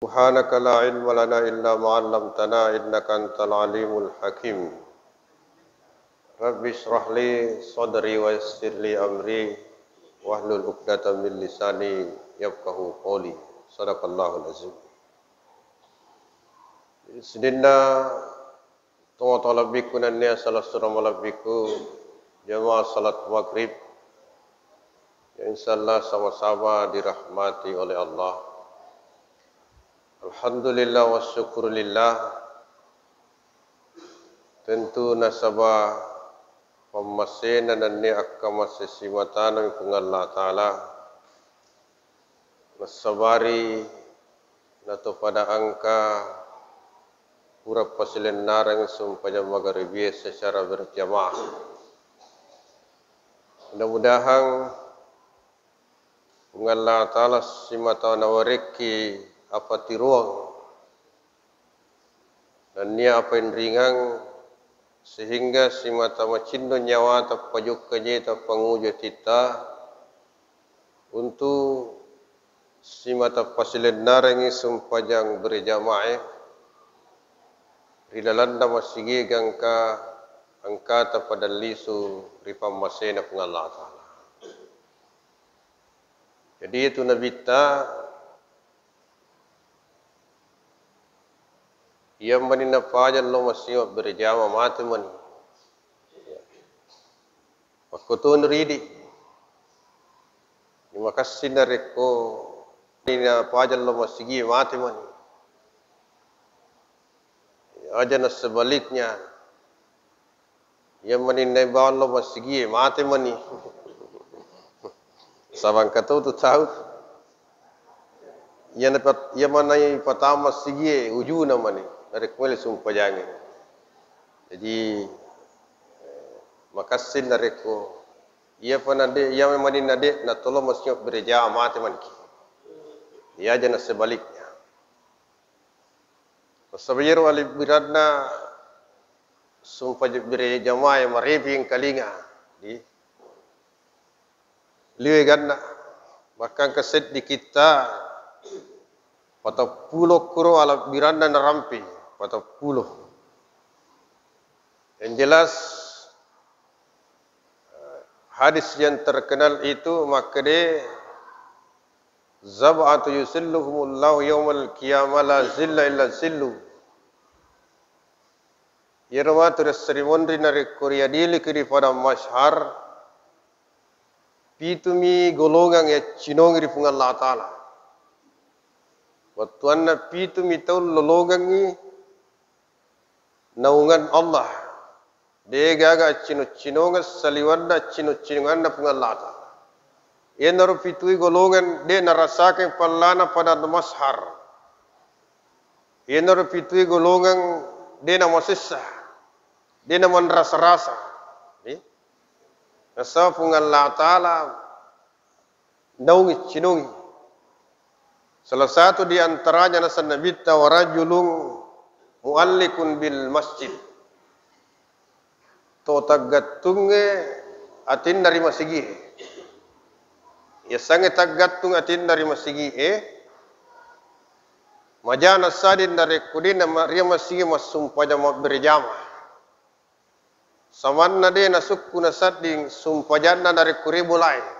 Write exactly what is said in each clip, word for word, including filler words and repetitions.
سبحانك لا علم لنا إلا ما علمتنا إنك أنت العليم الحكيم. رب اشرح لي صدري ويسر لي أمري واحلل عقدة من لساني يفقهوا قولي. صدق الله العظيم. Sininna tomatoa lebbiku nennia salassureng malebbiku, jamaah salat maghrib yang insyaallah sama-sama dirahmati oleh Allah. Alhamdulillah wa syukurulillah. Tentu nasaba pammasena nennia akkamase simatanami Puang Allah Ta'ala. Nassabari natopada engka pura pasilennarengngi sempajang magaribie secara berjamaah. Mudah-mudahan Puang Allah Ta'ala simata nawarekki apatiroang nennia apainringang, sehingga simata macindo nyawata pajokka jeta panguja titta untuk simata pasilennarengngi sempajang berjamaah ri lalenna masigie gangka engkata pada lisu ri pammasena Puang Allah Ta'ala. Jadi itu nabitta Iya mani napaja lo masiwa berjama mate mani. Makkotoni ridi. Makassi narekko napaja lo masigi mate mani. Aja na sebaliknya. Iya mani nai bawang lo masigie mate mani. Sabang katu tu tau. Iya na pat-, iya manai patama masigie ujuna mani. Narekko mele sumpajangi. Jadi, eh, makassin narekko iya pa nade, iya mani nade, na tolo masio bereja mate maniki. Iya aja na sebaliknya. Nasaba iyaro alebbiranna sumpajang berjamaah marepeng kalinga di liwe ganna, bahkan engka seddi kitta patappulo kuro alebbiranna narampe, patappulo. Yang jelas, hadis yang terkenal itu makkede, "Sab'atu yusilluhumullahu yaumal qiyamah la zilla illa zillu." Iyaro matu resseri monri narekko riadiliki ri padang mahsyar, pitumi golongang yaccinongi ri Puang Allah Ta'ala. Wettuanna pitumi tau lolongengngi naungan Allah. De gaga accino-cinongeng saliwenna accino-cinonganna Puang Allah Ta'ala. Iyanaro pitui golongang de narasakeng pallana padang mahsyar. Iyanaro pitui golongang de namasessa, de namanrasa-rasa. Eh? Nasaba Puang Allah Ta'ala naungi cinongi. Salah satu di antaranya naseng Nabitta, "Warajulun muallikun bil masjid." To taggattungnge atinna ri masigie. Yasengnge taggattung atinna ri masigie, majana sadin narekko de na ma-, ri masigie massumpajang mabberejama. Samanna de nasukku nasedding sumpajanna narekko ri bolae.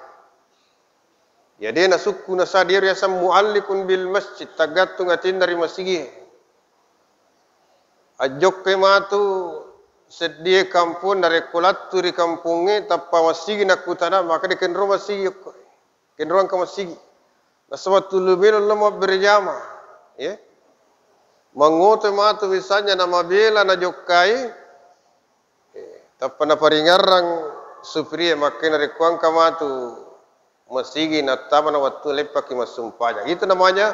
Iya de nasukku nasedding, iyaro yaseng muallikun bil masjid, taggattung atinna ri masigie. Ajjokkai matu seddie kampong, narekko lattu ri kampongnge tappa masigi nakkutana, maka de kenro masigi okko. Kenro engka masigi. Nasaba tuli melo lo mabberejama. Ya. Mangoto matu misalnya namabela najokkai. Eh, tappa naparingerrang supiri e, makkai narekko engka matu masigi nattamana wettu leppaki massumpajang. Itu namanya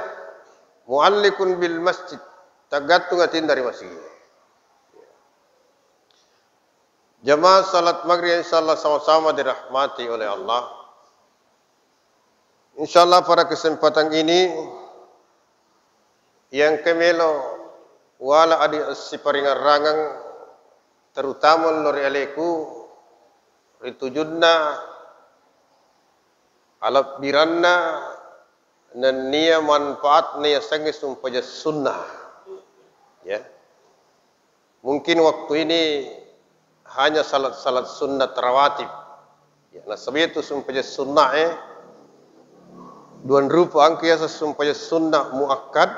muallikun bil masjid. Taggattung atinna ri masigi. Jamaah salat maghrib yang insyaallah sama-sama dirahmati oleh Allah. Insyaallah pada kesempatan ini, yang kemelo wala adi siparingerrangeng, terutama lo ri aleku, ri tujunna alebbiranna nennia manfaatna yasengnge sumpaja sunnah. Ya. Mungkin waktu ini hanya salat-salat sunnat rawatib. Ya, nasaba itu sumpaja sunnah, eh, duan rupa, engka yaseng sumpaja sunnah muakkad,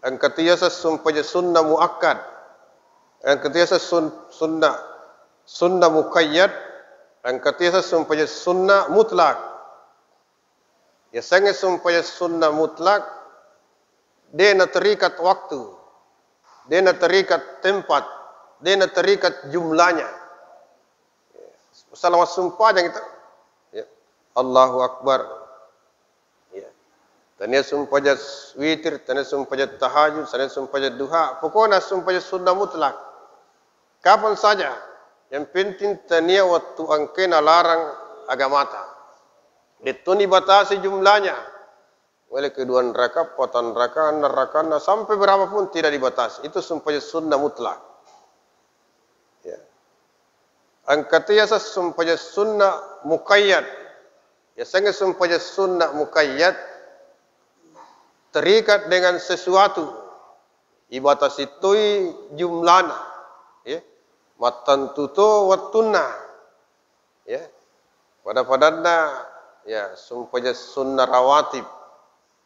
engka tu yaseng sumpaja sunnah muakkad, engka tu yaseng sun-, sunnah, sunnah muqayyad, engka tu yaseng sumpaja sunnah mutlak. Yasengnge sumpaja sunnah mutlak, de' naterikat waktu, de' naterikat tempat, de' naterikat jumlahnya. Salama sumpajang itu. Ya. Allahu Akbar. Ya. Tania sumpaja witir, tania sumpaja tahajud, tania sumpaja duha. Pokoknya sumpaja sunnah mutlak. Kapan saja, yang penting tania waktu engkae nalarang agamata. De' tu nibatasi jumlahnya. Mulai kedua rakaat, patang rakaat, enam rakaat, sampai berapapun tidak dibatasi. Itu sumpaja sunnah mutlak. Ya. Engka tu yaseng sumpaja sunnah muqayyad. Yasengnge sumpaja sunnah muqayyad terikat dengan sesuatu. Ibatasi toi jumlana, ya. Mattentu to wettunna, ya. Pada-padanna, ya, sumpaja sunnah rawatib,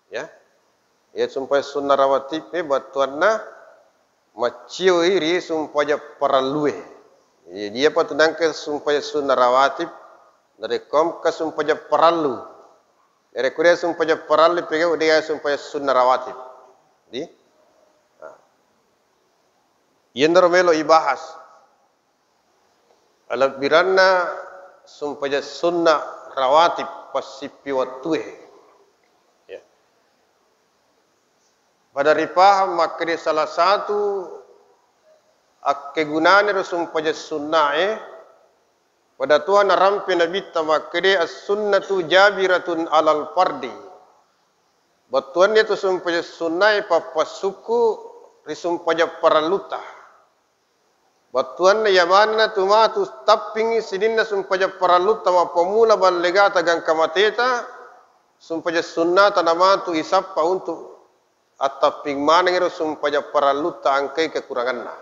ya. Ya, sumpaja sunnah rawatib, eh, battuanna maccioi ri sumpaja parellue. Jadi, iyapa tu nangke sumpaja sunnah rawatib, narekko engka sumpaja parellu. Narekko de' sumpaja parellu, pegau de' sumpaja sunnah rawatib. Di? Nah. Iyanaro melo ibahas. Alebbiranna sumpaja sunnah rawatib passippi wettue. Ya. Pada ripahang makkeda salah satu akkegunaniro sumpaja sunnae, pada tuha narampe Nabitta makkeda, "As-sunnatu jabiratun alal fardi." Bettuanna tu sumpaja sunnae pappassukku ri sumpaja parellutta. Bettuanna iya manenna tu matu tappingngi sininna sumpaja parellutta mappammula ballegata gangka mateta, sumpaja sunnata namatu isappa untuk attapping maneng ero sumpaja parellutta engkai kekuranganna.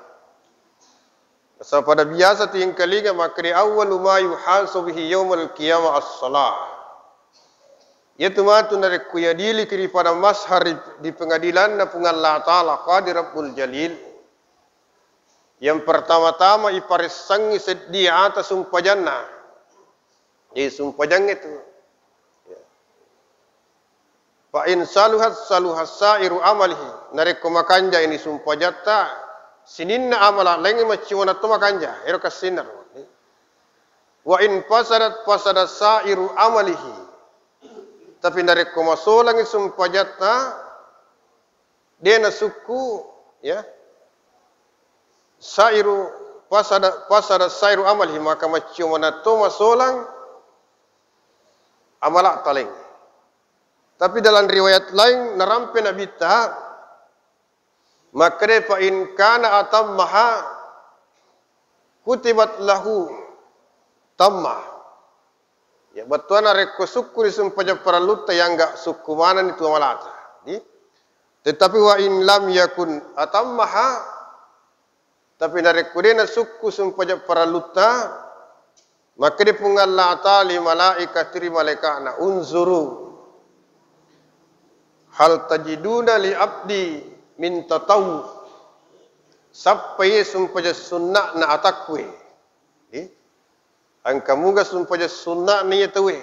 Nasaba pada biasa tu engkalinga makkeda, "Awwalu ma yuhasabu bihi yaumal qiyamah as-shalah." Iyatu matu narekko yadiliki ri padang mahsyar ri, di pengadilanna Puang Allah Ta'ala Qadir Rabbul Jalil, yang pertama-tama iparessangngi seddi ata sumpajanna. Jadi sumpajangnge tu. Ya. Fa in saluhat saluhat sa'iru amalihi. Narekko makanja ini sumpajatta, sininna amala laingnge macciwana to makanja. Ero kassinna ro. Wa in fasadat fasadat sa'iru amalihi. Tapi narekko masolangi sumpajatta, de' nasukku, ya. Sa'iru fasada, fasada sa'iru amalihi, maka maccio manatto masolang amala taleng. Tapi dalam riwayat lain narampe Nabitta makkeda, "Fa in kana atammaha kutibat lahu tamma." Ya, bettuanna rekko sukku ri sumpaja parellutta, yangga sukku manenni tu amalata. Di? Tetapi wa in lam yakun atammaha, tapi narekko de' nasukku sumpaja parellutta, makkeda Puang Allah Ta'ala ri malaikati ri malaikana, "Unzuru hal tajiduna li abdi min tatawwu." Sappai sumpaja sunna'na atakkue. Di? Engka muga sumpaja sunna'na iya tauwe.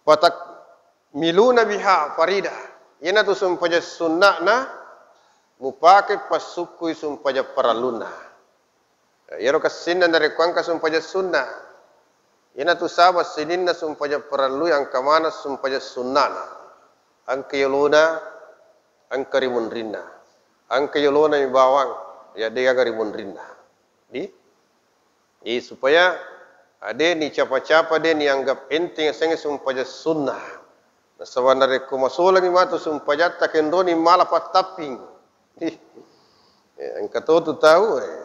Fatakmiluna biha farida. Iyanatu sumpaja sunna'na mupake passukkui sumpaja parellunna. Iyaro kessinna narekko engka sumpaja sunna. Iyanatu saba sininna sumpaja parellui engka maneng sumpaja sunnana. Engka yolona, engka ri munrinna. Engka yolona mi bawang, ya de' gaga ri munrinna. Di? Jadi supaya, ah, de' ni capa-capa, de' ni anggap enteng yasengnge sumpaja sunnah. Nasaba narekko masolangi matu sumpajatta, kenroni mala pattapping. Eh, engka to tu tau, eh,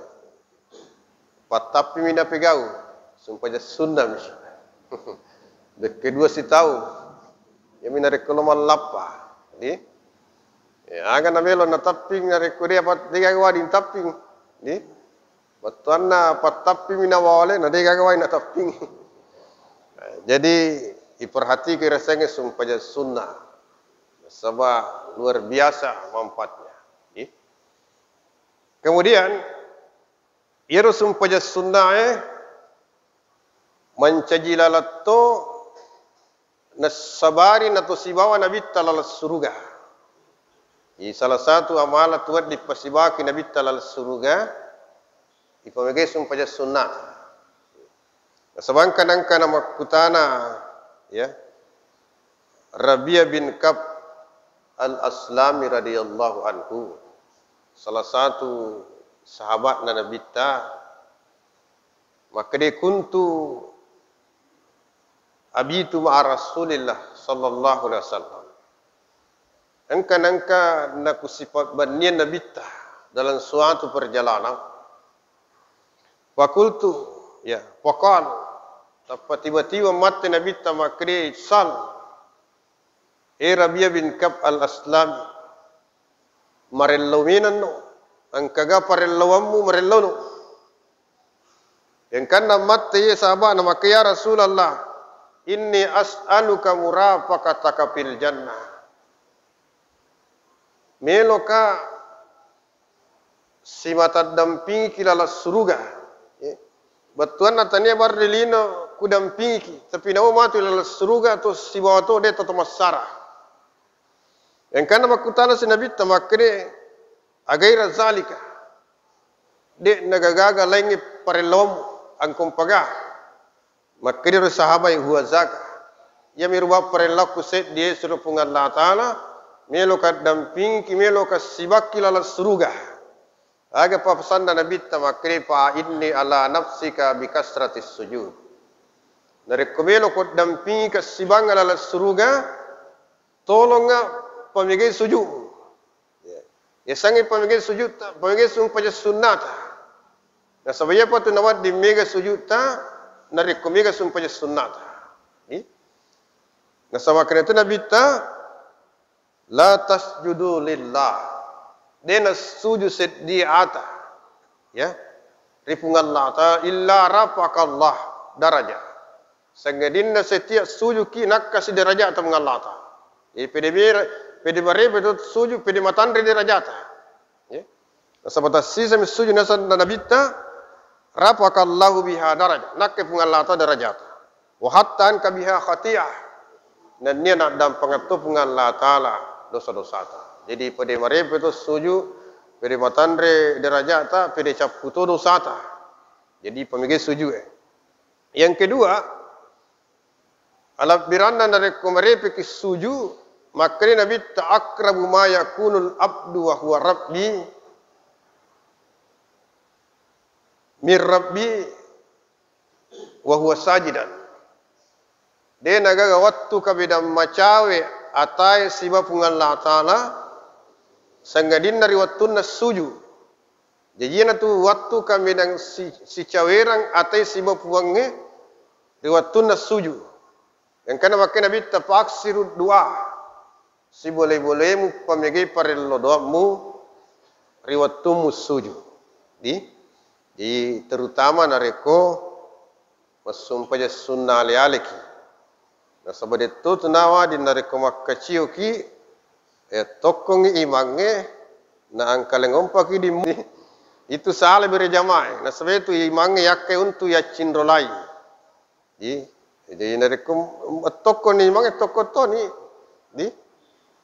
pattappimi napegau, sumpaja sunnah mi. Dekke dua sitau. Iyami narekko lo mallappa, di? Ya, aga namelo natapping narekko de apa de gaga wadi tapping, di? Bettuanna pattappimi nawale na de gaga wadi natapping. Jadi iperhatike rasengnge sumpajang sunnah. Nasaba luar biasa manfaatnya, di? Kemudian iyaro sumpajang sunnae mancaji laleng to nassabari nato sibawa nabitta laleng suruga. Jadi salah satu amalan tu wedding pasibawaki nabitta laleng suruga, ipamegai sumpajang sunnah. Nasaba engka nangka namakkutana, ya, Rabi'ah bin Ka'b Al-Aslami radhiyallahu anhu, salah satu sahabatna nabitta, makkeda, "Kuntu abitu ma'a Rasulillah sallallahu alaihi wasallam." Engka nangka nakusipabenniang nabitta dalam suatu perjalanan. Fakultu, ya, faqal, tappa tiba-tiba matte nabitta makkeda, "Sal, e Rabi'ah bin Ka'b Al-Aslami, marellau menanno, engkaga parellauammu marellauno?" Engkanna matte iye sahabana makkeda, "Ya Rasulullah, inni as'aluka murafaqataka fil jannah." Meloka simataddampingiki laleng suruga. Eh, bettuanna tania barre lino kudampingiki, tapi nawa matu laleng suruga to sibawa to de to massara. Engkanna makkutana si nabitta makkeda, "Agaira zalika, de nagaga-gaga laingnge parellauammu angkompaga?" Makkedaro sahabai, "Huwa zaka, iyami ruba parellauku seddi, e suro Puang Allah Ta'ala, meloka dampingiki, meloka sibakki laleng suruga." Aga pasanna nabitta makkeda, "Fa inni ala nafsika bikasratis sujud." Narekko meloko dampingika sibang laleng suruga, tolongnga pamegai sujudmu. Ya. Yasengnge pamegai sujudta, pamegai sumpajang sunnata. Nasaba iyapa tu nawedding mega sujudta, narekko mega sumpajang sunnata. Di? Nasaba kenatu nabitta, "La tasjudu lillah." De nassuju seddi ata. Ya. Ri Puang Allah Ta'ala, "Illa rafa'akallah daraja." Sangadinna setiap sujuki nakkasi derajat Puang Allah Ta'ala. Jadi pede mere-, pede marepe to suju, pede matanre derajata. Ya. Nasaba tassisami suju nasenna nabitta, "Rafa'akallahu biha daraja." Nakkai Puang Allah Ta'ala derajata. "Wa hatta anka biha khati'ah." Nennia naddampengeng to Puang Allah Ta'ala dosa-dosata. Jadi pede marepe to suju, pede matanre derajata, pede cappu to dosata. Jadi pamegai sujue. Yang kedua, alabbiranna narekko marepeki suju, makkeda nabitta, "Aqrabu ma yakunul abdu wa huwa rabbi, min rabbi wa huwa sajidan." De nagaga wettu kabedang macawe atae siba Puang Allah Ta'ala, sangadinna ri wettunna suju. Jaji iyanatu wettu kamedang si-, sicawerang atae siba Puangnge ri wettunna suju. Engkana makkeda nabitta, "Fa aksiru du'a." Sibole-bolemu pamegai parello doammu ri wettummu suju. Di? Di terutama narekko massumpajang sunna ale-aleki. Nasaba detto tu nawa di narekko makkaciuki, eh, tokkongi imangnge, na angkaleng ompaki di mu-, itu sala bere jamae. Nasaba itu imangnge yakkai untu yaccinrolai. Di, jadi narekko tokkoni imangnge, tokko toni. Di,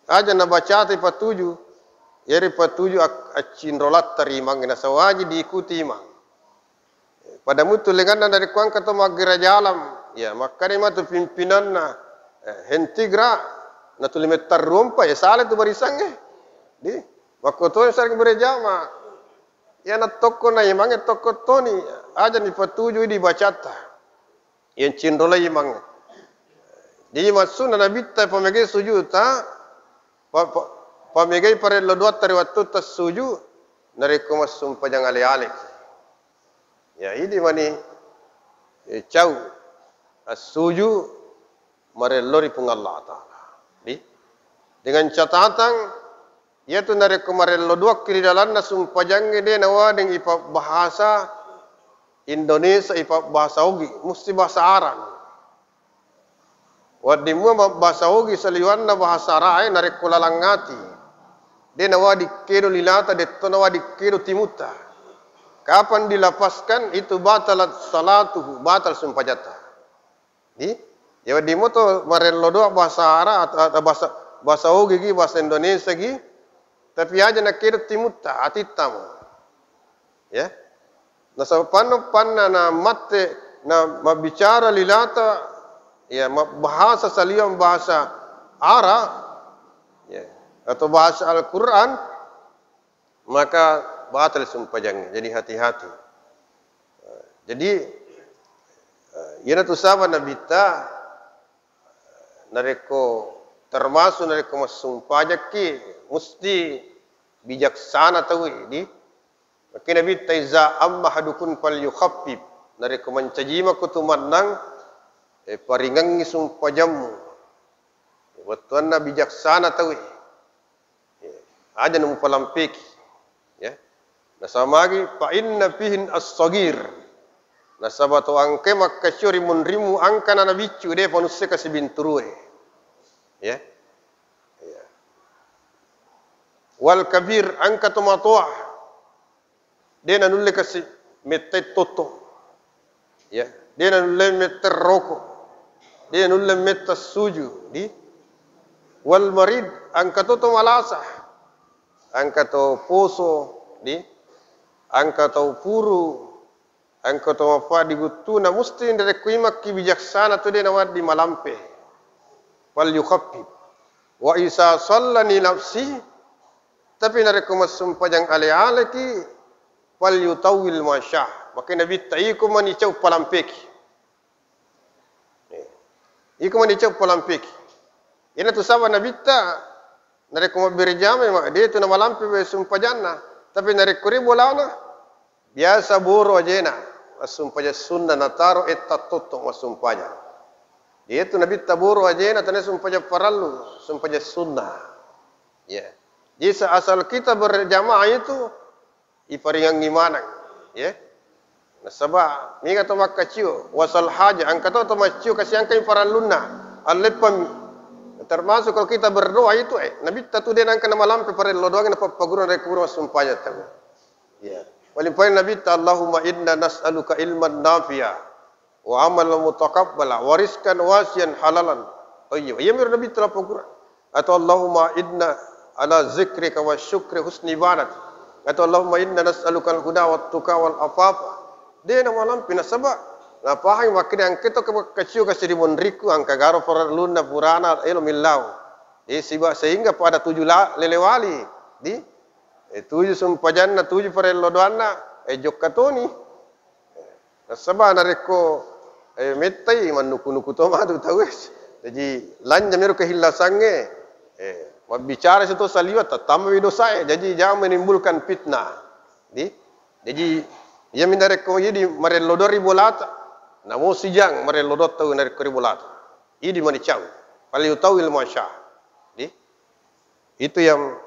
aja nabacata ipatuju, yari patuju ak-, accinrolatta ri imangnge, nasaba wajib diikuti imang. Pada mutu lenganna narekko engka to maggera jalan, ya, makkeda matu pimpinanna, eh, hentigra, natuli mettarru ompa, ya, sala tu barisangnge. Di, makkotoni sareng berejama. Ya, nattokko na imangnge tokko toni, aja nipatuju dibacatta. Yang cinrolai imangnge. Di maksudna nabitta pamegai sujutta, pa-, pa-, pamegai parello doatta ri wettu tassuju, narekko massumpajang ale-aleki. Ya, idi mani, eh, cau assuju marello ri Puang Allah Ta'ala. Dengan catatan, iyatu narekko marello doakki ri lalanna sumpajangnge, de nawedding ipabbahasa Indonesia, ipabbahasa Ogi, musti bahasa Arab. Wedding mua mabbahasa Ogi saliwanna bahasa Arab e narekko lalang ati. De nawedding kedo lilata, detto nawedding kedo timutta. Kapan dilapaskan, itu batalat salatuhu, batal sumpajatta. Di, ya wedding mua to marello doa bahasa Arab atau, atau bahasa, bahasa Ogi gi, bahasa Indonesia gi, tapi aja nakedo timutta, atitta mo. Ya. Nasaba panna, panna na matte, na mabbicara lilata, ya, mabbahasa saliweng bahasa Arab, ya, atau bahasa Al-Quran, maka batal sumpajangnge. Jadi hati-hati. Jadi, eh, iyanatu saba Nabitta, narekko, termasuk narekko massumpajakki, musti bijaksana tauwe, di. Makkeda Nabitta, "Iza amma ahadukum falyukhaffif." Narekko mancaji mako tu mennang, eh, paringengngi sumpajammu. Wettuanna bijaksana tauwe. Ya, aja na mupalampeki. Ya. Nasaba magi, "Fa inna fihin as-saghir." Nasaba to engkae makkacio ri munrimmu, engkana nabiccu, de panusse kasibinturue. Ya. Ya. Wal kabir, engka to matoa. De nanulle kasi mettai totto. Ya, de nanulle metta roko. De nanulle metta suju, di. Wal marid, engka to to malasa. Engka to poso, di. Engka to puru, engka to mappa di guttuna, musti narekko imakki bijaksana tu de nawedding malampe. Fal yukhaffif. Wa isa sallani nafsi, tapi narekko massumpajang ale-aleki, "Falyutawwil ma sya." Makkeda Nabitta, "Iko mani cau palampeki." Eh. Iko mani cau palampeki. Iyanatu saba Nabitta, narekko mabbere jama, ma-, de tu namalampe sumpajanna. Tapi narekko ri bolana, biasa boro ajena, massumpajang sunna, nataro etta totto massumpajang. De tu Nabitta boro ajena, tania sumpajang parallu, sumpajang sunna. Ya. Jadi sa-, asal kita berjamaah itu, iparingangngi maneng, ya. Nasaba mega to makkacio, wasal haja, engka to to maccio kasi engkai parellunna, alleppami. Termasuk kalau kita berdoa itu, eh, Nabitta tu de nengka namalampe parello doang napappaguru narekko pura massumpajang tau. Ya. Paling-paling Nabitta, "Allahumma inna nas'aluka ilman nafi'a." Wa amalan mutaqabbala, wa rizqan wasi'an halalan thayyiba. Iya miro Nabitta lappa Quran. Atau Allahumma inna ala zikrika wa syukri husni ibadat. Atau Allahumma inna nas'alukal huda wat tuqa wal afafa. De namalampe nasaba napahang makkeda engka to ke-, kaccio kasi ri monriku, engka garo parellunna purana elo millau. Eh, siba-, sehingga pada tuju la-, lelewali. Di, eh, tuju sumpajanna, tuju parello doanna, eh, jokka toni. Nasaba narekko, eh, mettai, mannuku-nuku to matu tauwe. Jaji, lanja mero kehillasangnge, eh, mabbicara situ saliweng, tattambami dosae. Jaji, jangan menimbulkan fitnah. Di? Jaji, iyami narekko idi marello doa ri bolata, namo sijang marello doa tau narekko ri bolata. Idi manicau. Falyutawwil ma sya. Di? Itu yang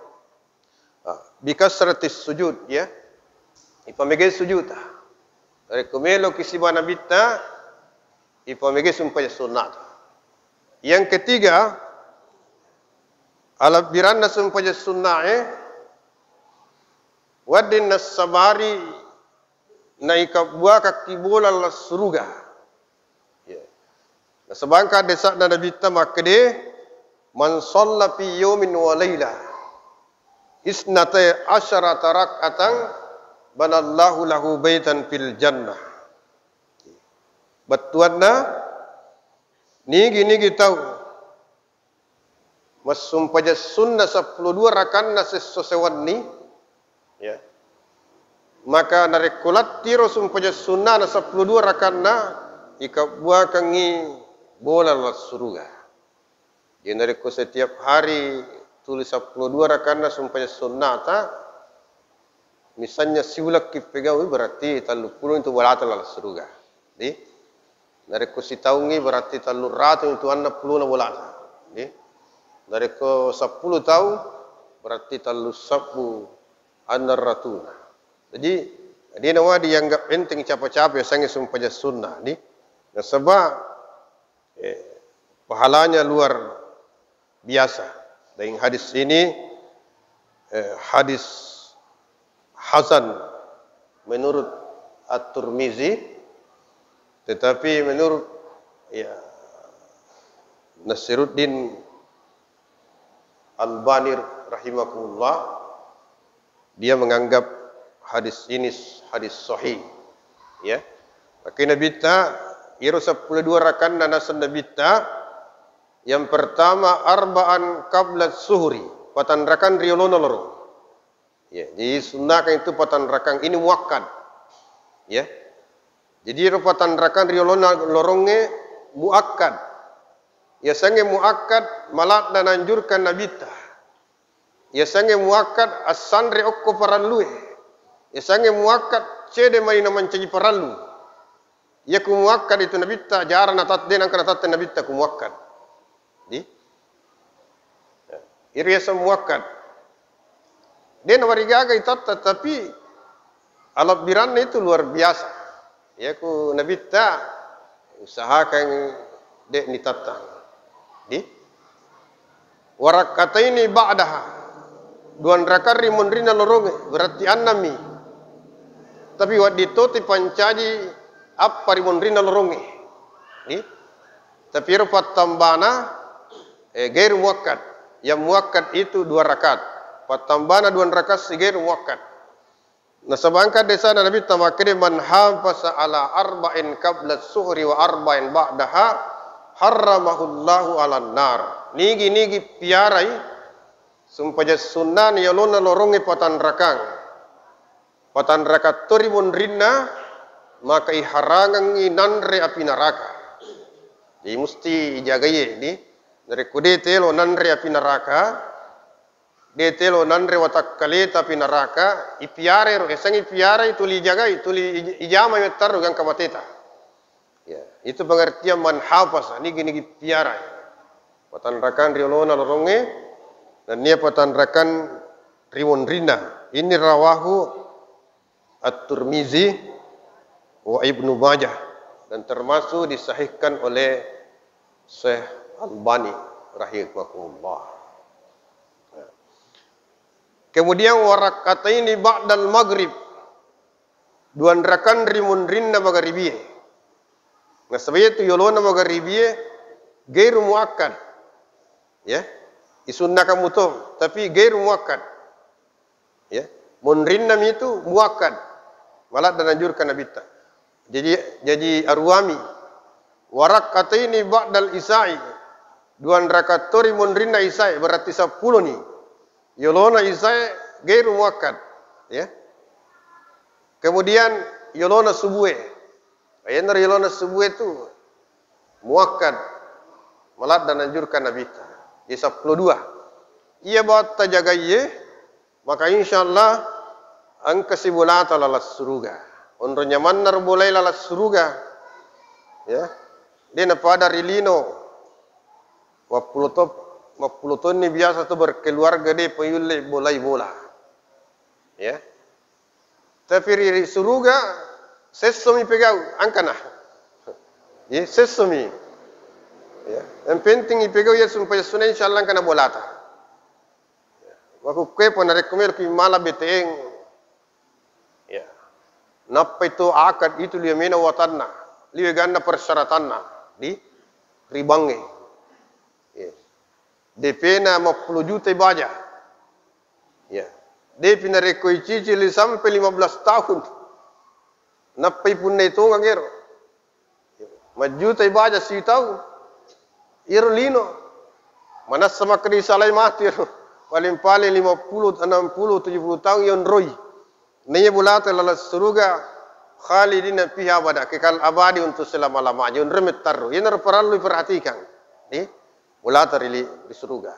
Ah, bikasratis sujud, ya. Ipamegei sujud. Narekko meloki siba Nabitta, ipamegei sumpajang sunnata. Yang ketiga, alabbiranna sumpajang sunnae, wedding nassabari naikabbuakakki bola lassuruga. Ya. Nasaba engka haddese'na Nabitta makkeda, "Man shalla fi yaumin wa laila isnatai asyarata rak'atan banallahu lahu baitan fil jannah." Bettuanna, nigi-nigi tau massumpajang sunna seppulo dua rakanna sesso sewenni, ya. Maka narekko lattiro sumpajang sunnana seppulo dua rakanna, ikabbuakengngi bola lassuruga. Jadi narekko setiap hari tuli seppulo dua rakanna sumpajang sunnata, misalnya siulekki pegaui, berarti telluppulo itu bolata lassuruga. Di? Narekko sitaungngi berarti telluratu itu annang pulona bolata. Di? Narekko seppulo taung, berarti tellu sebbu annar ratuna. Jadi, de' nawa dianggap enteng capa-capa yasengnge sumpajang sunnah, di. Nasaba, eh, pahalanya luar biasa. Dan hadis ini, eh, hadis hasan menurut At-Tirmizi, tetapi menurut, ya, Nasiruddin Albani rahimahullah, dia menganggap hadis ini hadis sahih. Ya. Maka Nabitta, iyaro seppulo dua rakanna naseng Nabitta, yang pertama arba'an qabla suhri, patanrakang riolona lorong. Ya, jadi sunnahkan itu patanrakang ini muakkad. Ya. Jadi ero patanrakang riolona lorongnge muakkad. Yasengnge muakkad maladda nanjurkan Nabitta. Yasengnge muakkad assanre okko parellue. Yasengnge muakkad cede mani namancaji parellu. Iyaku muakkad itu Nabitta, jarang natat-, de' nengka natatte Nabitta ku muakkad. Di? Ya. Iri yaseng muakkad. De' nawarigaga itatta, tapi alebbiranna itu luar biasa. Iyaku Nabitta usahakan de' nitattang. Di? Warakataini ba'daha. Duanrakang ri monrinna lorongnge, berarti annammi. Tapi wedding toti pancaji appa ri monrinna lorongnge. Di? Tapi ero pattambana, eh, gairu muakkad. Yang muakkad itu dua rakaat. Pattambana duanrakang si gairu muakkad. Nasaba engka hadisna Nabitta makkeda, "Man hafasa ala arba'in qabla suhri wa arba'in ba'daha, harramahullahu alan nar." Nigi-nigi piarai sumpajang sunnah ni yolona lorongnge patanrakang. Patanrakang to ri monrinna, maka iharangengngi nanre api naraka. Jadi musti ijagaiye ni. Narekko de' telo nanre api naraka, de' telo nanre watakkaleta api naraka, ipiarai ro, yasengnge ipiarai, tuli ijagai, tuli ij-, ijamai mettarru gangka mateta. Ya, itu pengertian man hafasa, nigi-nigi piarai. Patanrakang riolona lorongnge, nennia patanrakang ri monrinna. Ini rawahu At-Tirmizi wa Ibnu Majah, dan termasuk disahihkan oleh Syekh Albani rahimahullah. Kemudian warakataini ba'dal maghrib, duanrakang ri monrinna magaribie. Nasaba iyatu yolona magaribie gairu muakkad. Ya, isunnakang muto, tapi gairu muakkad. Ya, monrinna mitu muakkad. Maladda nanjurkan Nabitta. Jadi, jadi aruami. Warakataini ba'dal isai. Duanrakang to ri monrinna isai, berarti seppulo ni. Yolona isai gairu muakkad. Ya. Kemudian yolona subue. Ayenaro yolona subue tu muakkad. Maladda nanjurkan Nabitta. Di seppulo dua. Iya batta jagaiye, maka insyaallah engka si bolata laleng suruga. Onro nyamanna ro bolai laleng suruga. Ya. De' napada ri lino. Mappulo to, mappulo tonni biasa tu berkeluarga de' payulle bolai bola. Ya. Tapi ri, ri suruga sessomi pegau, engkana. Ya, sessomi. Ya. Yang penting ipegau ya sumpajang sunnah, insyaallah engkana bolata. Makkukkue pa narekko meloki mala B T N, ya, nappai to akad itu liwe mena watanna, liwe ganna persyaratanna di ribangnge. Ya. D P-na mappulo juta baja. Ya. Depi narekko icicili sampai lima belas tahun, nappai punnai tongang ero. Majjutai baja sitaung. Iyaro lino. Manessa makkeda isalai matu iyaro. Paling-paling lima puluh, enam puluh, tujuh puluh taung iyonroi. Naiya bolata laleng suruga khalidina fiha abada, kekal abadi untuk selama-lamanya. Onroi mettarru. Iyanaro parellu iperhatikan. Di bolata ri, ri suruga.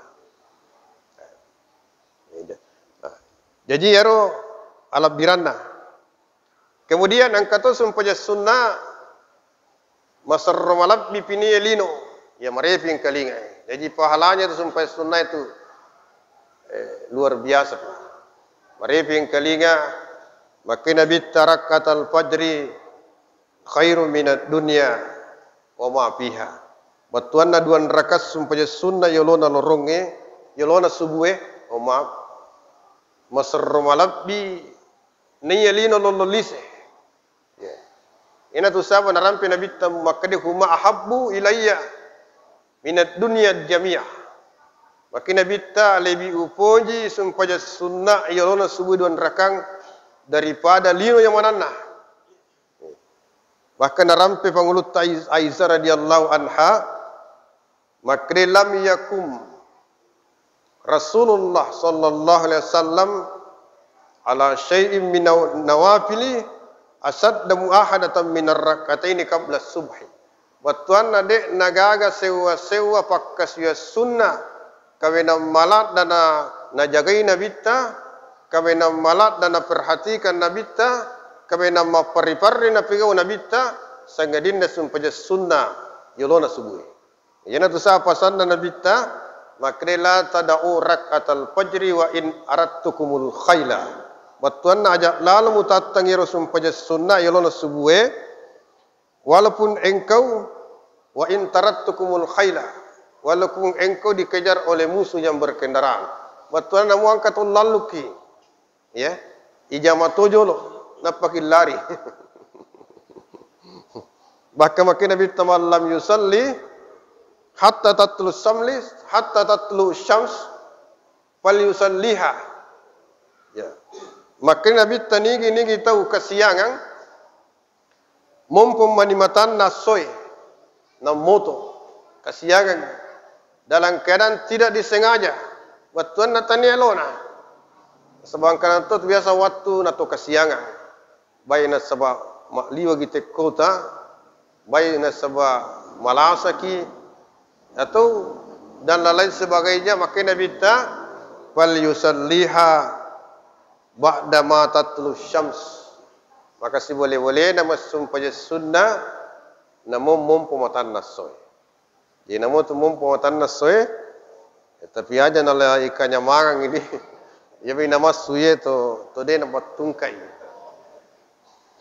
Nah, jadi iyaro alebbiranna. Kemudian engka to sumpajang sunna maserro malebbi pinie lino, iya marepi engkalingai. Jaji pahalanya itu sumpajang sunnah itu, eh, luar biasa, Pak. Maripi engkalinga, makkeda Nabitta, "Rak'atal fajri khairu minad dunya wa ma fiha." Bettuanna dua rakaat sumpajang sunnah yolona lorongnge, yolona subue, oh maaf, maserro malebbi naiya lino lollo lise. Ya. Ina tu saba narampe Nabitta makkeda, "Huma ahabbu ilayya minad dunya jami'ah." Makkeda Nabitta, "Lebbi upoji sumpajang sunnah yolona subue dua rakaat daripada lino yang mananna." Bahkan narampe Pangulutta Ai-, Aisyah radhiyallahu anha, makkeda, "Lam yakum Rasulullah sallallahu alaihi wasallam ala syai'in min naw-, nawafili asadda muahadatan minar rak'ataini qabla subhi." Bettuanna de' nagaga sewwa-sewwa pakkasiwiang sunnah kaminang maladdana najagai Nabitta, kaminang maladdana perhatikan Nabitta, kaminang mapparri-parri napigau Nabitta, sangadinna sumpajang sunnah yolona subue. Iyanatu sa pasanna Nabitta, makkeda, "La tada'u rak'atal fajri wa in aradtukumul khaila." Bettuanna aja' lalo mutattang iyaro sumpajang sunnah yolona subue, walaupun engkau, "Wa in taradtukumul khaila," walaupun engkau dikejar oleh musuh yang berkendaraan. Bettuanna muangka to lalluki, ya, ijama to jolo, nappaki lari. Bahkan makkeda Nabitta, "Man lam yusalli hatta tatlu samli, hatta tatlu syams, falyusalliha." Ya. Makkeda Nabitta, nigi-nigi tau kasiangang, mompo mani matanna essoe, nammoto, kasiangang, dalam keadaan tidak disengaja, bettuanna tania lona. Sebangkana to biasa wattu nato kasiangang, baik nasaba maliwagi tekkota, baik nasaba malasaki, atau dan lain sebagainya, makkeda Nabitta, "Falyusalliha ba'da ma tatlu syams." Maka sibole-bolena massumpajang sunnah, namo mompo matanna essoe. Jadi namo tu mompo matanna essoe, eh, tapi aja nala ikanya mangang ini. Iyami namassu iye to, to de napattungkai.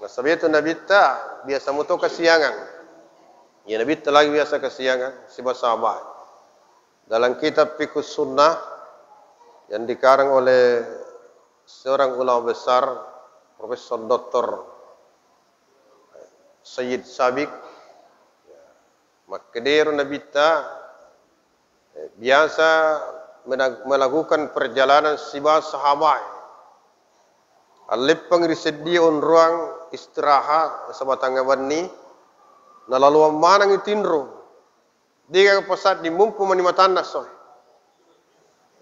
Nasaba iyetu Nabitta biasa muto kasiangang. Iya Nabitta lagi biasa kasiangang, siba sahabat. Dalam kitab Fiqhus Sunnah yang dikarang oleh seorang ulama besar, Profesor Doktor Sayyid Sabiq, makkedaro Nabitta, eh, biasa mena-, melakukan perjalanan siba sahabat. Alleppang ri seddie onroang istirahat sabatang wenni, nalaloang manengngi tinro. Degaga pasaddi, mumpu mani matanna essoe.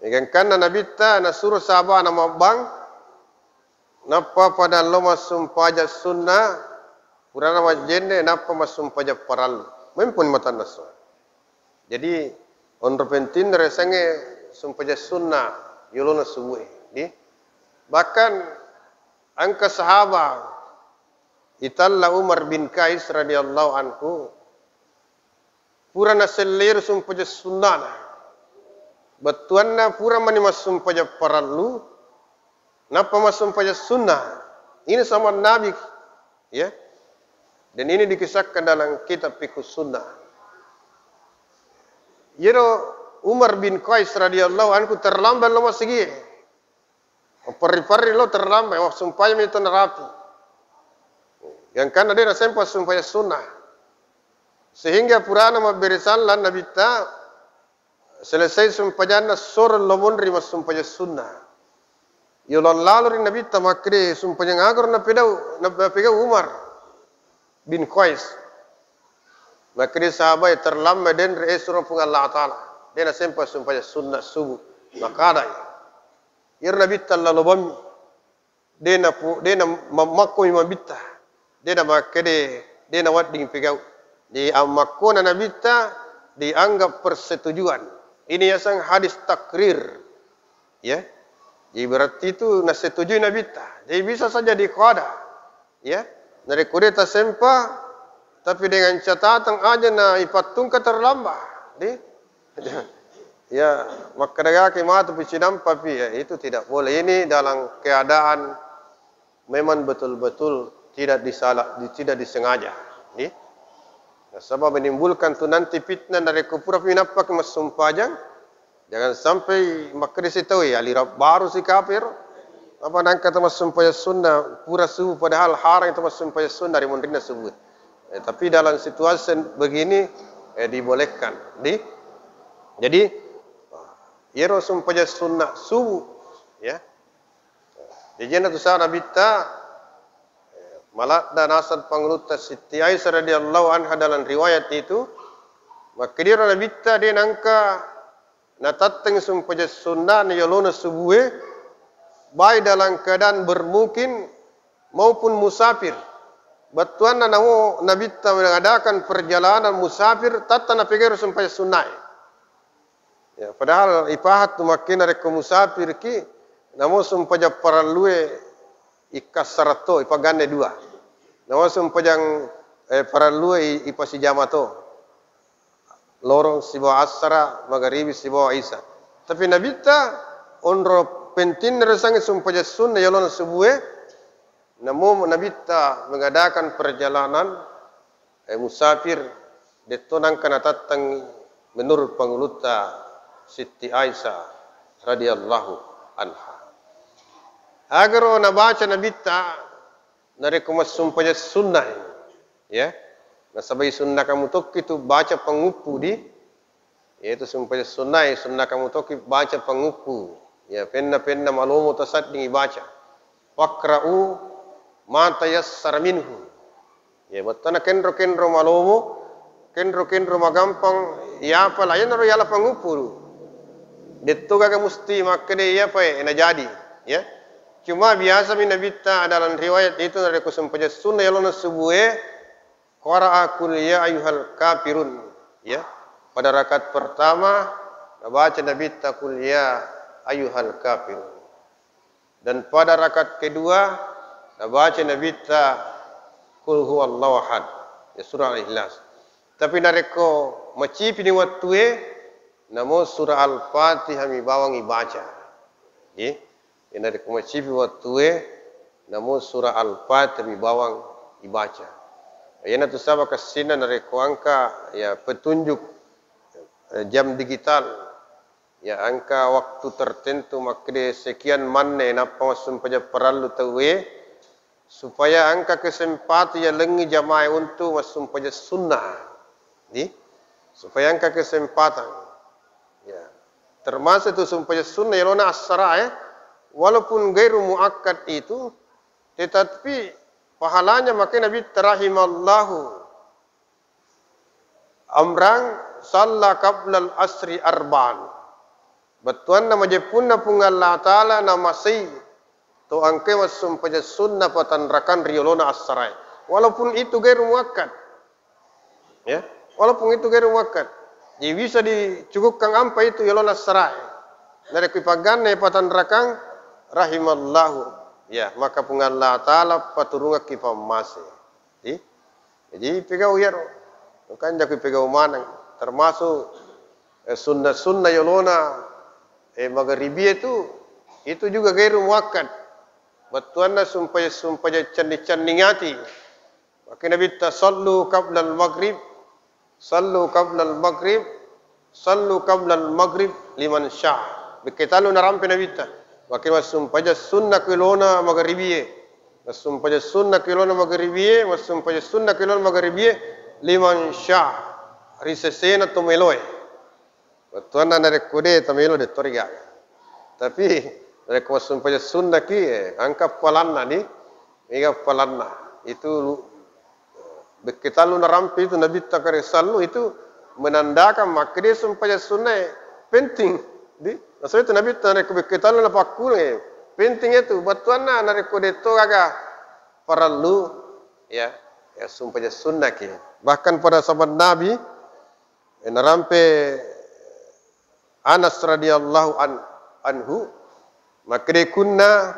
Gangkanna Nabitta nasuro sahabana mabbang, nappa pada lo massumpajang sunnah, purana majjenne, nappa massumpajang parallu. Mempuni matanna essoe. Jadi, onro pentinna riasengnge sumpajang sunnah yolona subue, di. Bahkan engka sahaba itella Umar bin Qais radhiyallahu anhu, pura naselleru sumpajang sunnana. Bettuanna pura mani massumpajang parallu, nappa massumpajang sunnah. Ini sama Nabi, ya. Dan ini dikisahkan dalam kitab Fiqhus Sunnah. Iyaro Umar bin Qais radhiyallahu anhu terlambat lo masigie. Perri-perri lo terlambat, wah, sumpajang mi to narapi. Gangkanna de nasempa sumpajang sunnah. Sehingga purana mabbere sallang Nabitta, selesai sumpajanna, soro lo monri massumpajang sunnah. Yolong lalo ri Nabitta makkede, sumpajang agaro napedau, napegau Umar bin Qais. Makkede sahabat, terlambat denre esuro Puang Allah Ta'ala. De nasempa sumpajang sunnah subuh. Makadai. Iyaro Nabitta lalo bammi. De na pu-, de na ma-, makkomi mabitta. De na makkede, de na wedding pigau. Di ammakkona Nabitta dianggap persetujuan. Ini yaseng hadis takrir. Ya. Jadi berarti itu nasetujui Nabitta. Jadi bisa saja diqada. Ya. Narekko de tasempa, tapi dengan catatan aja na ipattungka terlambat. Di? Ya, makkedagaki matu pi cinampa pi, ya, itu tidak boleh. Ini dalam keadaan memang betul-betul tidak disalah, di-, tidak disengaja. Di? Nasaba menimbulkan tu nanti fitnah narekko pura pi nappaki massumpajang, jangan sampai makkeda si tau, ya, alira baru si kafir. Apa nangka tu massumpajang sunnah, pura subuh padahal harang tu massumpajang sunnah ri munrinna subuh. Eh, tapi dalam situasi begini, eh, dibolehkan. Di? Jadi, iyaro sumpajang sunnah subuh, ya. Jaji iyana tu sa Nabitta, eh, maladda naseng Pangulutta Sitti Aisyah radhiyallahu anha dalam riwayat itu, makkediro Nabitta de nangka natatteng sumpajang sunnah na yolona subuhe, baik dalam keadaan bermukim maupun musafir. Bettuanna namo Nabitta mengadakan perjalanan musafir, tatta napegero sumpajang sunnae. Ya, padahal ipahat tu makkena rekko musafir ki, namo sumpajang parellue ikkassara to, ipaganne dua. Namo sumpajang, eh, parellue i-, ipasijama to. Lorong sibawa assara, magaribi sibawa isa. Tapi Nabitta onro pentinna risangi sumpajang sunna yolona subuhe, namo Nabitta mengadakan perjalanan, eh, musafir, detto nangka natattangi menurut Pangulutta Sitti Aisyah radhiyallahu anha. Agaro nabaca Nabitta narekko massumpajang sunna, ya. Nasaba isunnakang mutokki tu baca panguppu di, yaitu sumpajang sunnae, sunnakang mutokki baca panguppu. Ya, penna-penna malomo tasadding ibaca. Faqra'u ma tayassara minhu. Ya, bettuanna kenro-kenro malomo, kenro-kenro magampang, ya apa lainna ro yala panguppu. Detto gaga musti makkeda iya pae, na jadi, ya. Cuma biasa mi Nabitta dalam riwayat itu narekko sumpajang sunna yalona subuhe, qara'a qul ya ayyuhal kafirun, ya. Pada rakaat pertama nabaca Nabitta qul ya ayyuhal kafirun. Dan pada rakaat kedua nabaca Nabitta qul huwallahu ahad, ya, surah Al-Ikhlas. Tapi narekko macipini wattue, namo surah Al-Fatihah mi bawang ibaca. Nggih. Narekko macipi wattue, namo surah Al-Fatihah mi bawang ibaca. Iyanatu sabab kessinna narekko engka, ya, petunjuk, eh, jam digital, ya, engka waktu tertentu makkeda sekian manne nappa massumpajang parellu tauwe, supaya engka kesempatan yalengngi jamaah untuk massumpajang sunnah. Di? Supaya engka kesempatan. Ya. Termasuk itu sumpajang sunnah yalona assara, ya. Walaupun gairu muakkad itu, tetapi pahalanya, makanya Nabi, rahimallahu amran salla qablal asri arba'an. Bettuanna majeppunna Puang Allah Ta'ala namasei to engkae massumpajang sunnah patanrakang ri yolona assarae. Walaupun itu gairu muakkad. Ya, walaupun itu gairu muakkad. Jadi bisa dicukupkan ampa itu yolona assarae. Narekko ipagganna patanrakang rahimallahu. Ya, maka Puang Allah Ta'ala paturungakki pammase. Di? Jadi pegau iyaro. Kan jaku pegau maneng. Termasuk, eh, sunna-sunna yolona, eh, magaribie tu, itu juga gairu muakkad. Bettuanna sumpajang-sumpajang cenning-cenningati. Maka Nabitta sallu qablal maghrib, sallu qablal maghrib, sallu qablal maghrib liman syaa. Bekke tallu narampe Nabitta. Maka massumpajang sunna kelona magaribie. Massumpajang sunna kelona magaribie, massumpajang sunna kelona magaribie liman syaa. Ri sesena to meloe. Bettuanna narekko de tamelo de to rigaga. Tapi narekko massumpajang sunnaki, eh, engka appalanna ni, mega appalanna. Itu lu-, bekke tallu narampe itu Nabitta kare sallu itu menandakan makkeda sumpajang sunnae penting. Di, maksudnya itu Nabitta narekko bekke tallu napakkunai, penting itu. Bettuanna narekko de to gaga parellu, ya, ya sumpajang sunnaki. Bahkan pada zaman Nabi, Eh, narampe Anas radhiyallahu an-, anhu, makkeda, "Kunna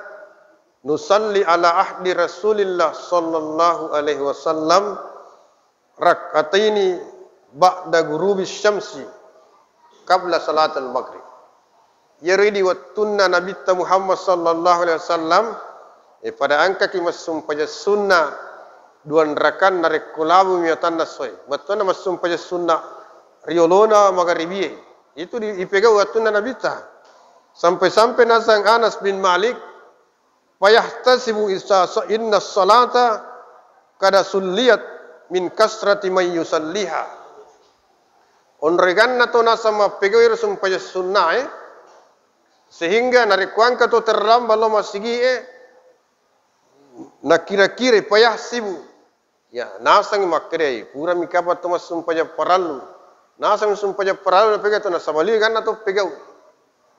nusalli ala ahdi Rasulillah sallallahu alaihi wasallam rak'ataini ba'da ghurubi syamsi, qabla salatil maghrib. Iyaro idi wettunna Nabitta Muhammad sallallahu alaihi wasallam, eh, pada engkaki massumpajang sunna dua rakaat narekko labumi matanna essoe. Wettunna massumpajang sunna riolona magaribie. Itu di, ipegau wettunna Nabitta. Sampai-sampai naseng Anas bin Malik, "Fayahtasibu isa sa-, inna salata kada sulliyat min kasrati man yusalliha." Onreganna to naseng mappegau ero sumpajang sunnae, sehingga narekko engka to terlambat lao masigie, nakira-kira, payahsibu, ya, naseng makkedai, purami kapang to massumpajang parallu. Naseng sumpajang parallu napegau to, nasaba liwe ganna to pegau.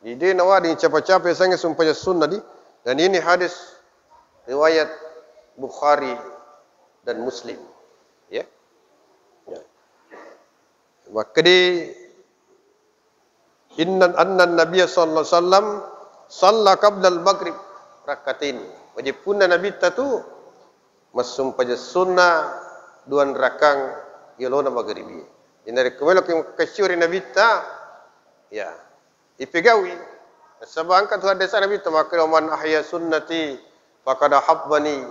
Di de nawedding capa-capa yasengnge sumpajang sunna di. Dan ini hadis riwayat Bukhari dan Muslim. Ya. Ya. Makkedi, inna anna Nabiya sallallahu alaihi wasallam salla qablal maghrib rak'atain. Wajib punna Nabitta tu massumpajang sunna dua rakang yolona maghribi. Jadi narekko meloki makkasiwi ri Nabitta, ya, ipegaui. Nasaba engka tu hadis Nabitta makkeda, "Man ahya sunnati faqad ahabbani."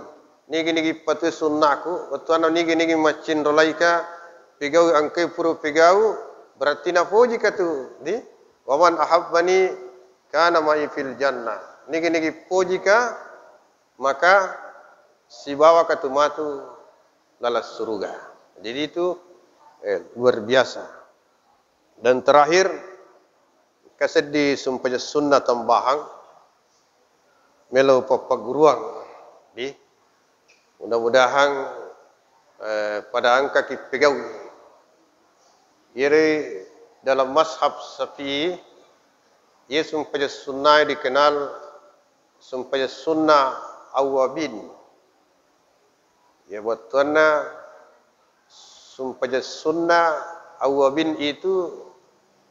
Nigi-nigi patue sunnaku, wettuanna nigi-nigi maccinrolaika, pegau engkai pura pegau, berarti napojika tu, di? "Wa man ahabbani kana ma'i fil jannah." Nigi-nigi pojika, maka sibawaka tu matu laleng suruga. Jadi itu, eh, luar biasa. Dan terakhir, engka seddi sumpajang sunna tambahang, melo pappagguruang, di. Mudah-mudahan, eh, pada engkaki pegaui. Iyaro dalam mazhab Syafi'i, iya sumpajang sunnae dikenal sumpajang sunna awwabin. Ya, wettuanna sumpajang sunna awwabin itu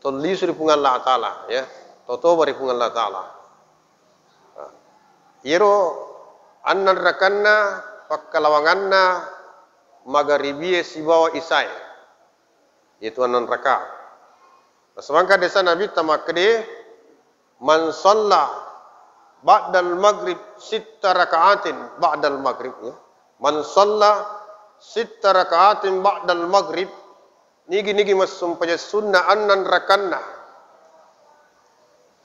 tollisu ri Puang Allah Ta'ala, ya. Totoba ri Puang Allah Ta'ala. Nah, iyaro annang rakanna pakkalawanganna magaribie sibawa isae. Itu annang raka. Nasaba engka hadis Nabitta makkede, "Man shalla ba'dal maghrib sitta raka'atin ba'dal maghrib," ya. "Man shalla sitta raka'atin ba'dal maghrib," nigi-nigi massumpajang sunna annang rakanna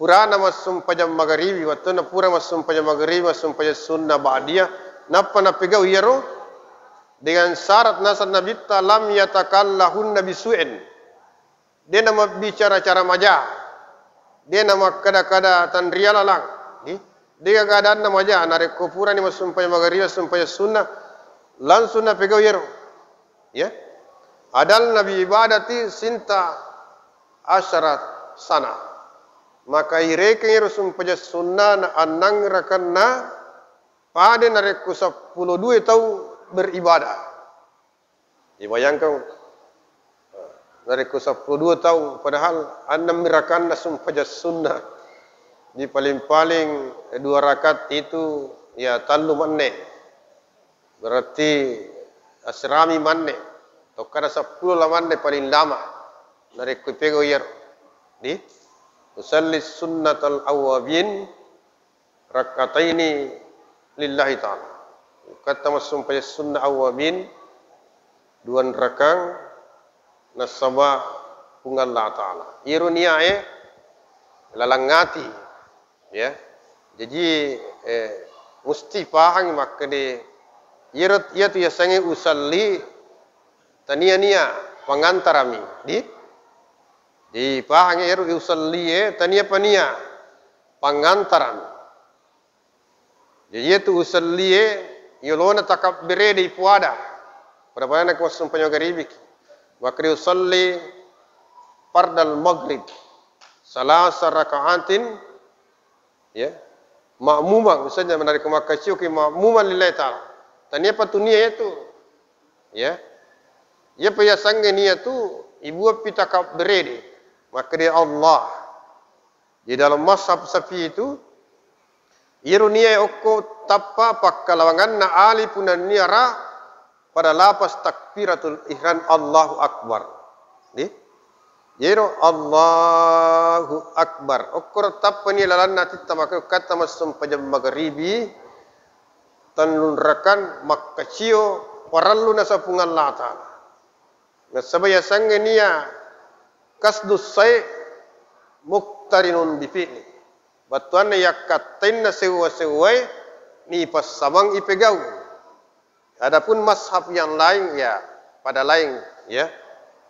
purana massumpajang magharibi, wettunna pura massumpajang magharibi, massumpajang sunna ba'diyah, nappa napegau iyaro dengan syarat naseng Nabitta, "Lam yatakallahunna bisu'in." De namabbicara-cara maja, de namakkada-kada tanrialalang, di, de gaga adanna maja, narekko purani massumpajang magharibi, massumpajang sunna, langsung napegau iyaro. Ya. "Adalna bi ibadati sinta asyara sana." Maka irekeng iyaro sumpajang sunna na annang rakanna pada narekko seppulo dua taung beribadah. Dibayangkan, narekko seppulo dua taung, padahal annang mi rakanna sumpajang sunna. Di paling-paling dua rakaat itu, ya, tallu menne. Berarti asrami manne, tokkana seppulo la manne paling lama. Narekko ipegau iyaro, di, "Usalli sunnatal awwabin rak'ataini lillahi ta'ala." Katta massumpajang sunna awwabin, dua rakang nasaba Puang Allah Ta'ala. Iyaro niae laleng ati. Ya. Jaji, eh, musti pahangi makkede, iyaro, iyatu yasengnge usalli tania-nia pangantarami, di? Dipahangi iyaro usallie tania pania pangantarami. Jaji iyatu usallie yolona takabberede ipuada. Pada-padana ko massumpajang magaribiki. Makkede usalli fardal maghrib salasa raka'atin, ya, ma'muman, misalnya narekko makkaciuki ma'muman lillahi ta'ala. Tania patunia itu, ya. Iya pa yasengnge nia tu ibuappi takabberede. Makkede Allah. Di dalam mazhab Syafi'i itu, iyaro niae okko tappa pakkalawanganna alif nennia ra pada lapas takbiratul ihram, Allahu Akbar. Di? Yero Allahu Akbar. Okkoro tappa nia lalanna atitta maka ukkatta massumpajang magaribi, tellunrakan makkacio parellu nasapung Allah Ta'ala. Nasaba yasengnge nia qasdus syai' muqtarinun bi fi'li. Battuanna yakkattainna sewwa-sewwae nipassamang ipegau. Adapun mazhab yang lain, ya, pada lain, ya,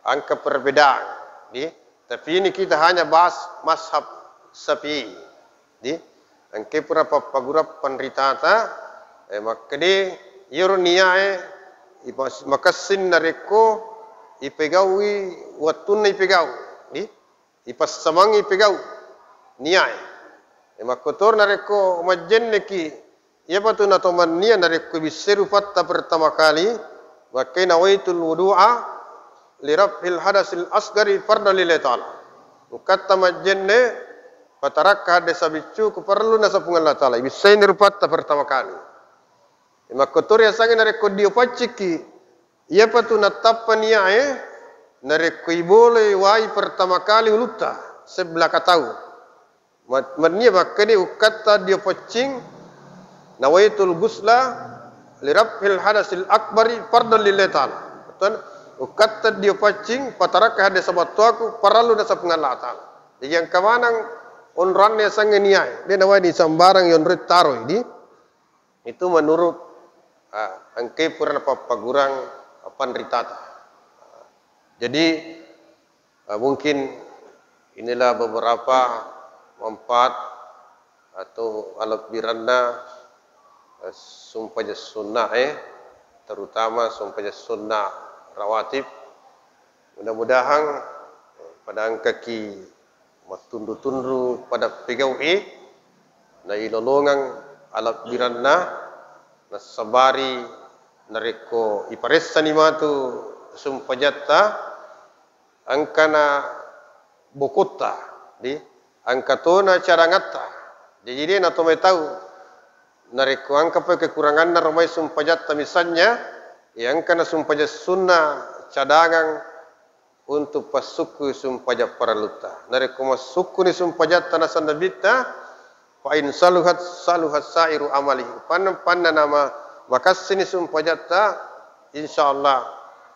engka perbedaan, di. Tapi ini kita hanya bahas mazhab Syafi'i, di. Engka pura pappagurang panritata, eh, makkeda, iyaro niae ipas-, makessing narekko ipegaui wettunna ipegau, di. Ipassamangngi pegau niae. E, makkotoro narekko majjenneki, iyapatu natomannia narekko ibissai rupatta pertama kali, makkai nawaitul wudu'a li raf'il hadasil asgari fardan lillahi ta'ala. Engkatta majjenne patarakka haddesa biccu ku parellu nasapung Allah Ta'ala. Ibissaini rupatta pertama kali. E, makkotoro yasengnge narekko dio paccikki, iyapatu nattappa niae narekko iboloi wai pertama kali ulutta, seblaka tau. Ma-, mannia makkeda ukkatta dio paccing, nawaitul ghusla li raf'il hadasil akbari fardan lillahi ta'ala. Atau ukkatta dio paccing patarakka haddesa battoaku parellu nasapung Allah Ta'ala. Jadi engka maneng onroanna yasengnge niae, de nawai disambarang yonroi taroi di. Itu menurut, ah, engkai pura napappagurang, ah, panritata. Jadi, ah, mungkin inilah beberapa manfaat atau alebbiranna, eh, sumpajang sunnah, eh, terutama sumpajang sunnah rawatib. Mudah-mudahan, eh, pada engkaki mattunru-tunru pada pegau'i, nailolongeng alebbiranna, nassabari narekko iparessani matu sumpajatta, engkana bokotta, di, engka tona cadangatta. Jadi, de nato mai tau narekko engka pa kekuranganna romai sumpajatta, misalnya, ya engkana sumpajang sunnah cadangang untuk passukkui sumpajang parellutta. Narekko massukkuni sumpajatta naseng Nabitta, fa in saluhat, saluhat sa'iru amalihi. Upanna-, upanna nama-, makassini sumpajatta, insyaallah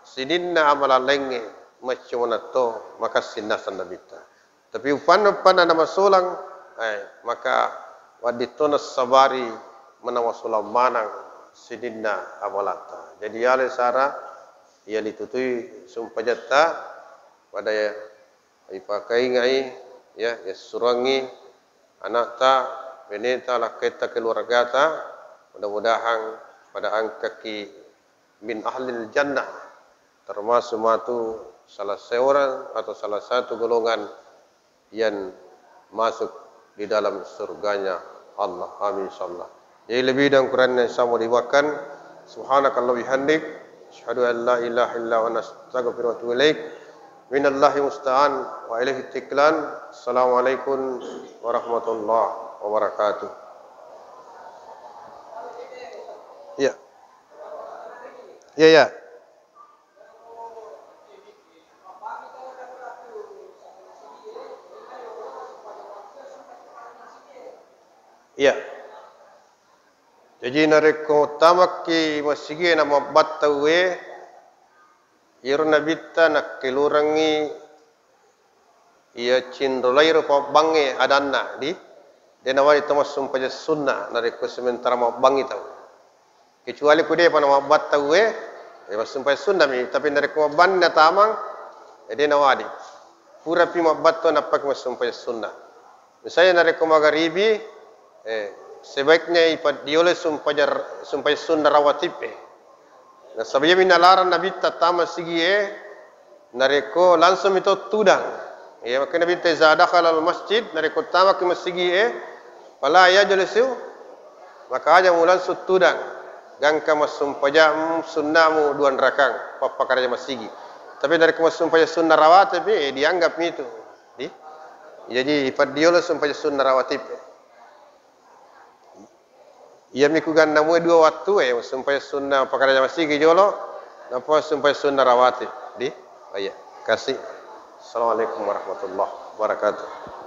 sininna amalan laingnge maccomanatto makassing naseng Nabitta. Tapi upanna-, upanna namasolang, eh, maka wedding tona sabari manawa solang maneng sininna amalatta. Jadi, yale sara, iya litutui sumpajatta, pada ya, ipakaingai, ya, yassurangi anakta, beneta, lakkaitta, keluargata, mudah-mudahan pada engkaki min ahlil jannah, termasuk matu salah seorang atau salah satu golongan yang masuk di dalam surganya Allah. Amin, insyaallah. Jadi, lebih dan kurangnya saya mau dimakan. Subhanakallah bihamdik. Asyhadu an la ilaha illa anta astaghfiruka wa atubu ilaik. Minallahi musta'an wa ilaihi tiklan. Assalamualaikum warahmatullahi wabarakatuh. Iya. Iya, iya. Iya. Jaji narekko tamaki masigi na mabbattauwe, iyaro Nabitta nakkelurengngi iya cinrolairo pabbangnge adanna, di, de nawani to massumpajang sunna narekko sementara mabbangngi tau. Kecuali ku depa namabbattauwe, eh, massumpajang sunna mi, tapi narekko mabbanni natamang, eh, de nawani. Purapi mabbattau nappaki massumpajang sunna. Misalnya narekko magaribi, eh, sebaiknya ipaddioloi sumpajar-, sumpajang sunna rawatib, eh. Nasaba iyami nalarang Nabitta tama sigie, narekko langsung mito tudang. Iya, makanya Nabitta, "Iza dakhalal masjid," narekko tamaki masigie, "fala yajlisu," maka aja mu langsung tudang. Gangka massumpajang sunnamu duanrakang, pappakaraja masigi. Tapi narekko massumpajang sunna rawatib, eh, dianggap mitu. Di? Jaji, ipaddiolo sumpajang sunna rawatib. Iyami ku gannamue dua wattu, eh, sumpajang sunna pakaraja masigi jolo, nappa sumpajang sunna rawatib. Di? Oh iya, kasih. Assalamualaikum warahmatullahi wabarakatuh.